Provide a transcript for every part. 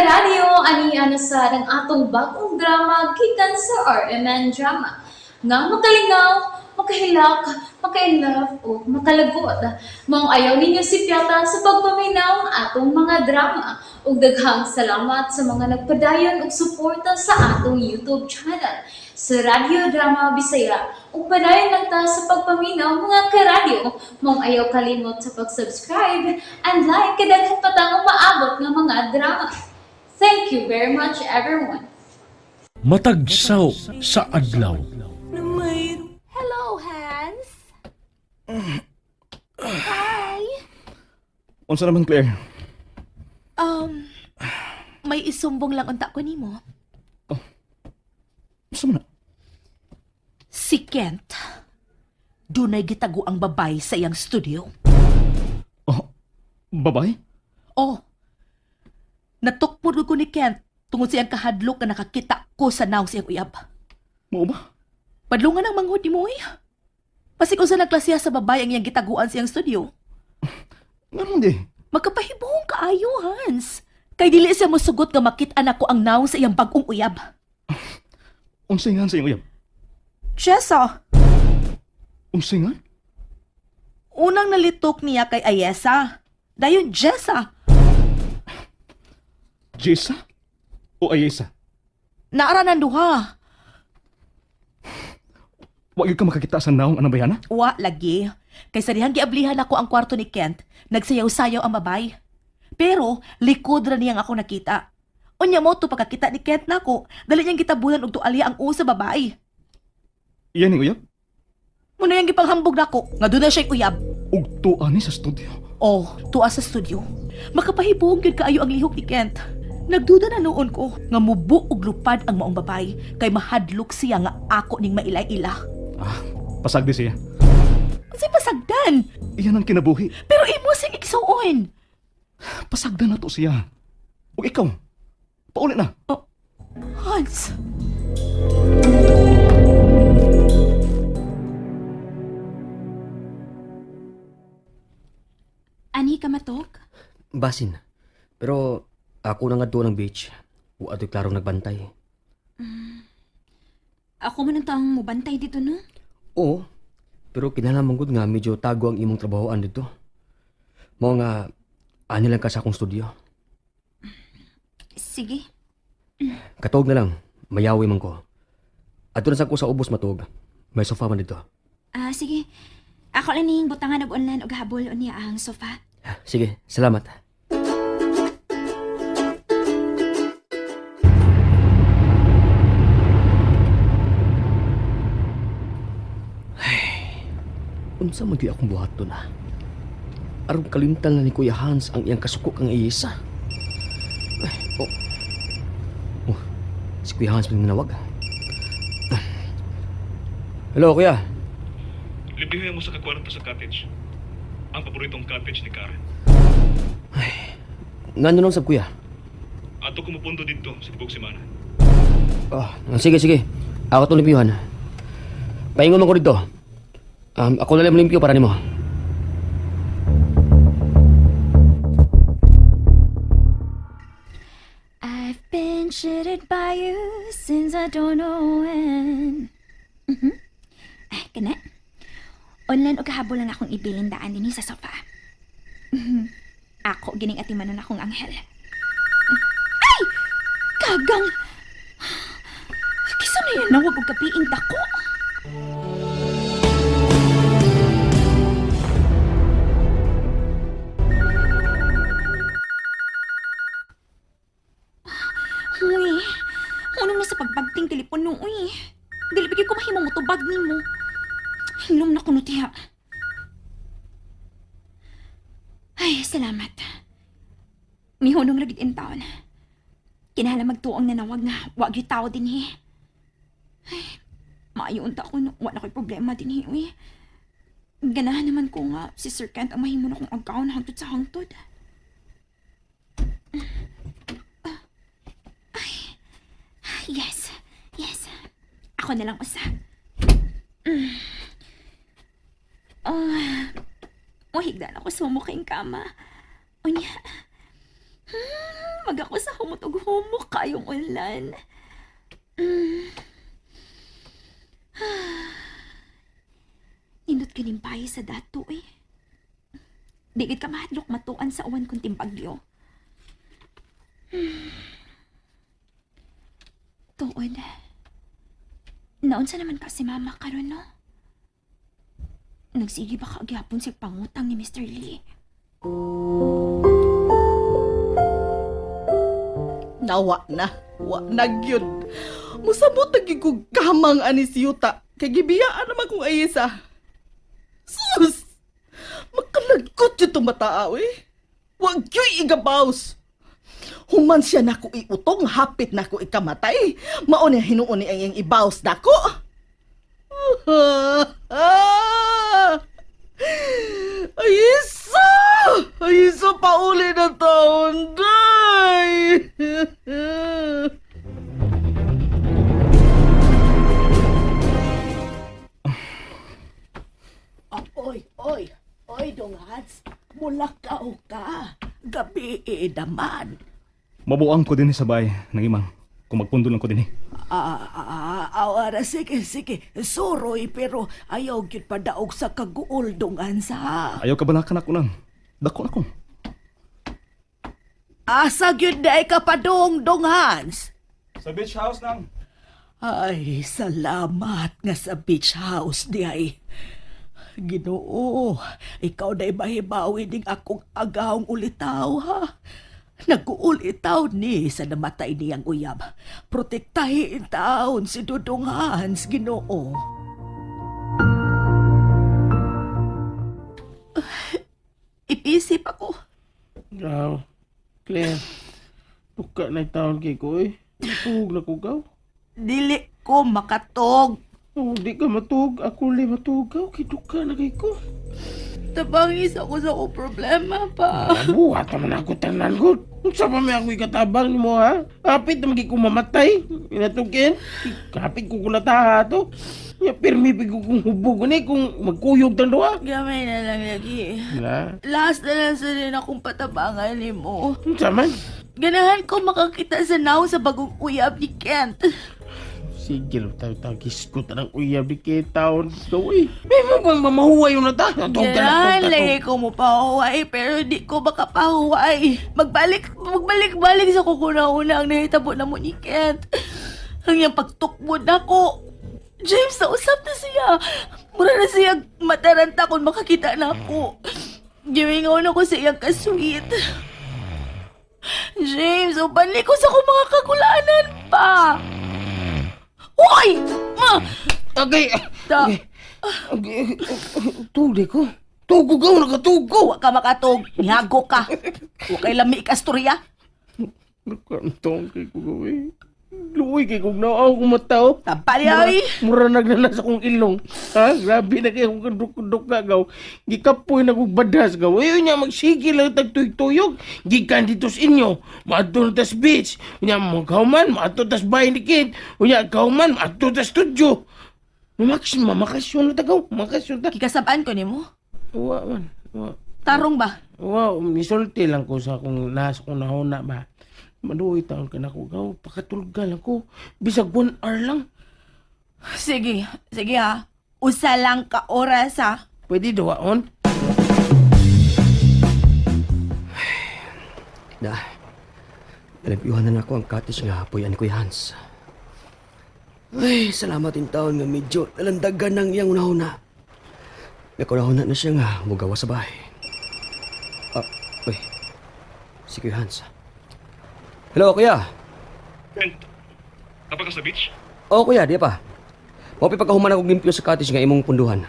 Karadyo, ania na sad ang atong bagong drama gikan sa RMN Drama. Nga makalingaw, makahilak, maka-inlove o makalagot. Maong ayaw ninyo sipyata sa pagpaminaw ang atong mga drama. Ug daghang salamat sa mga nagpadayon og suporta sa atong YouTube channel sa Radyo Drama Bisaya. Ug padayon lang ta sa pagpaminaw, mga karadyo. Maong ayaw kalimot sa pag-subscribe and like kay daghan pa tang umaabot nga mga drama. Thank you very much, everyone. Matagsaw sa adlaw. Hello, Hans. Hi. Unsa naman, Claire? Um, may isumbong lang unta ko nimo. Unsa man na? Si Kent. Dunay gitago ang babay sa iyang studio. Oh, babay? Oh. Natukpod ko ni Kent tungod sa iyang kahadlok nga nakakita ko sa naong sa iyang uyab. Mao ba? Padlungan ang manghod nimo oy. Pasig unsa nagklasiya sa babay ang iyang gitaguan sa iyang studio. Nganong di? Magkapahibong kaayo, Hans. Kay dili siya mosugot nga makit-an nako ang naong sa iyang bag-ong uyab. Unsay ngan sa iyang uyab? Jessa, Unsay ngan? unang nalitok niya kay Ayesa. Dayon Jessa. Jessa? O Ayesa? Naara ng duha. Wa gyud ka makakita sa naong anang bayana? Wa lagi. Kay sa dihang giablihan ako ang kwarto ni Kent, nagsayaw-sayaw ang babay. Pero likod ra niyang ako nakita. Unya mo to pagkakita ni Kent nako, dali niyang gitabunan og tualya ang usa babae. Iyan ning uyab? Muna yang gipanghambog nako nga doon na siya uyab. Ug tuwa ni sa studio. Oh, tuwa sa studio. Makapahibong gyud kaayo ang lihok ni Kent. Nagduda na noon ko nga mubo og lupad ang maong babay kay mahadlok siya nga ako ning mailay-ila. Ah, pasagdi siya. Unsay pasagdan? Iyan ang kinabuhi. Pero imo sing igsuon. Pasagdan na to siya. Ug ikaw, pauli na. Oh, Hans. Ani ka matok? Basin. Pero ako na nga doon ng beach. Wa ado'y klarong nagbantay. Ako man ang taong mubantay dito, no? Oo. Pero kinahanglan man gud nga medyo tago ang imong trabahoan dito. Mao nga ani lang ka sa akong studio. Sige. Katog na lang, mayawi man ko. Adto na sa ko sa ubos matog. May sofa man dito. Ah, sige. Ako lang ning butangan og online og habol unya ang sofa. Sige, salamat. Ay, unsa man gyud akong buhaton na. Aron kalimtan na ni Kuya Hans ang iyang kasuko kang Ayesa. Ay, oh. Oh, si Kuya Hans man nanawag. Hello, Kuya. Librihan mo sa kakwarto sa cottage. Ang paboritong cottage ni Karen. Ngano nung sab Kuya? Ato kumupundo dito sa tibok semana. Ah, sige, sige. Ako itong limpyuhan. Paingon man ko dito. Ako na lang limpyo para nimo. I've been cheated by you since I don't know when. Ay, kana. Online og habol lang akong ibilin daan dinhi sa sofa. Ako gining atimanon akong anghel. Ay! Kagang! Kisa na yan nawag og kapiing dako. Uy, unong na sa pagbagting telepono, uy. Dili bigay ko mahimo mo tubag nimo. Hilom na kuno tiha. Ay, salamat. Mihunong lagid in taon. Kinahanglan magtuong nanawag nga wa gyud tao dinhi. Ay, maayo unta ko no, wa na ko'y problema dinhi, uy. Ganahan naman ko nga si Sir Kent ang mahimo na kong account hangtod sa hangtod. Yes. Yes. Ako na lang usa. Ah, mohigda na ko sa mukhang kama. Unya. Pag ako sa humot og humok kayong ulan. Nindot kining bahay sa dato eh. Di gid ka mahadlok matuan sa uwan kung timbagyo. Tuod. Naunsa naman ka si mama karon no? Nagsige ba ka gyapon sa pangutang ni Mr. Lee? Nawa na. Wa na gyud. Musabot na gyud kog kamang ani si Yuta. Kay gibiyaan naman kong ayisa. Sus! Makalagot yun itong bataa, eh. Wa gyud igabaws. Human siya nako iutong, hapit nako ikamatay. Mao ni hinuon ni ang iyang ibaws nako. Ayisa! Ayisa, pauli na taon, day! Ah, oy, oy, oy, Dong Hans. Mulakaw ka. Gabi eh, daman. Mabuang ko din sa bahay ng imang. Kung magpundo lang ko din eh. Ah, ah, ah, ah, sige, sige. Suroy, pero ayaw gyud padaog sa kaguol, Dong Hans, ha. Ayaw kabalakan ako nang. Dako na ko. Asa gyud na kapadong, Dong Hans. Sa beach house nang. Ay, salamat nga sa beach house di ay. Ginoo, ikaw na mahibawi ning akong agahong ulitaw, ha? Nag-uulitaw ni sa namatay niyang uyab. Protektahin taon si Dudong Hans, Ginoo. Ipisip ako. Graw. Claire, buka na taon kay ko eh. Natuog na ko gaw. Dili ko makatog. Oh, di ka matuog. Ako li matuog gaw. Kay duka na kay ko. Tabangis ako sa akong problema pa. Buhat naman ako tanan ko. Unsa pa may ako ikatabang nimo ha? Kapit na ko mamatay. Inatukin. Kapit ko kulataha to. Ya pirmi pig ko kung hubog ni kung magkuyog tan duha. Gamay na lang lagi. Na. Last na lang sa rin akong patabangan ni mo. Unsa man? Ganahan ko makakita sa now sa bagong uyab ni Kent. Sige lang tayo tagis ko tanang uyab di kay taon to eh. May mo bang mamahuway yung nata? Tug Ganahan lagi ko mo pahuway pero di ko makapahuway. Magbalik, magbalik-balik sa kukuna-una ang nahitabo na mo ni Kent. Ang iyang pagtukbod nako. James, nausap na siya. Mura na siya mataranta kung makakita na ako. Gimingaw na ko sa iyang kasweet. James, upanli ko sa akong mga kagulanan pa. Hoy! Ma! Okay. Da, Okay. Tug di ko. Tugo gaw nakatugo. wa ka makatog. Nihago ka. Wa kay lami ikastorya. Nakantong kay ko gaw eh. Luoy kay kog naaw kong mataw. Tampali ay. Mura nagnanas akong ilong. Ha? Grabe na kay akong kaduk-duk na gaw. Gikapoy na kong badas gaw. Ayun niya, magsige lang tagtuyog-tuyog. Gikan dito sa inyo. Maadto na tas beach. Unya, magkauman, maadto tas bahay ni Kate. Unya, kauman, maadto tas studio. Mamaksin, mamakasyon na tagaw. Makasyon ta. Kikasabaan ko nimo. Wa man. Wa. Tarong ba? Wow, misulti lang ko sa akong nasa kong nahuna ba. Maduoy taon ka na ko gaw. Pakatulga lang ko. Bisag 1 hour lang. Sige, sige ha. Usa lang ka oras ha. Pwede duwaon. Da, nalabiuhan na nako ang cottage nga hapoy ani Kuya Hans. Ay, salamat in taon nga medyo nalandagan ng iyang unahuna. Nakunahuna na siya nga mugawa sa bahay. Ah, uy, si Kuya Hans. Hello, Kuya. Kent, tapa ka sa beach? Oo, Kuya, di pa. Maupi pagkahuman akong limpyo sa cottage nga imong punduhan.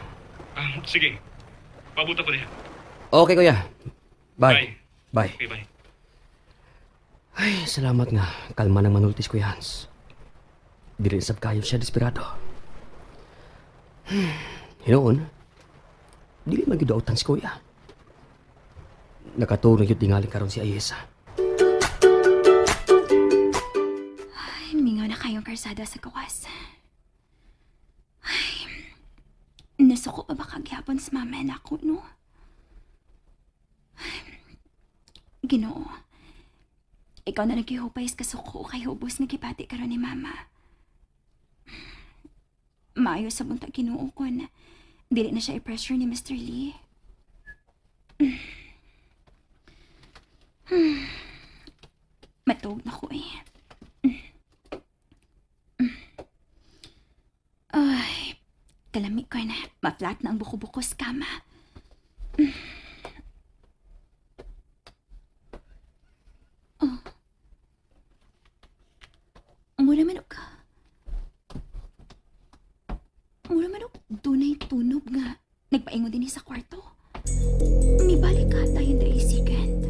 Ah, sige. Pabuta ko niya. Okay, Kuya. Bye. Bye. Okay, bye. Ay, salamat nga. Kalma ng manultis, Kuya Hans. Dili sab kayo siya desperado. Hinuon, dili man gyud dautan si Kuya. Nakatuon na gyud tingali karon si Ayesa. Ay, mingaw na kayong karsada sa gawas. Ay, nasuko pa ba kagyapon sa mama na ako, no? Ay, Ginoo. Ikaw na nagihupay sa kasuko kay hubos nga gibati karon ni mama. Maayo sa buntag Ginoo kon dili na siya i-pressure ni Mr. Lee. Matug na ko eh. Ay, kalami ko na. Ma-flat na ang buko-buko sa kama. Oh. Mura man og... Mura man og dunay tunob nga. Nagpaingon din sa kwarto. Mibalik ka tayo dahil si Kent.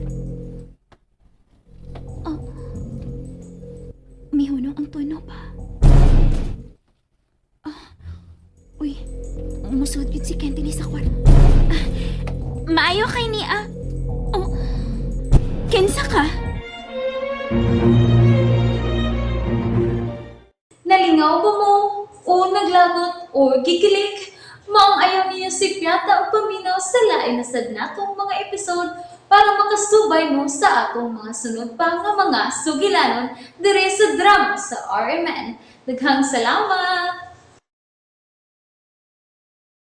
Oh. Mihunong ang tunob ah. Uy, musod yun si Kent ni sa kwarto. Ah, maayo kay ni ah. Oh, kinsa ka? Nalingaw ba mo? O naglagot o gikilig? Maong ayaw niyo si Piata o paminaw sa lain na sad natong mga episode para makasubay mo sa atong mga sunod pa nga mga sugilanon dire sa drama sa RMN. Daghang salamat!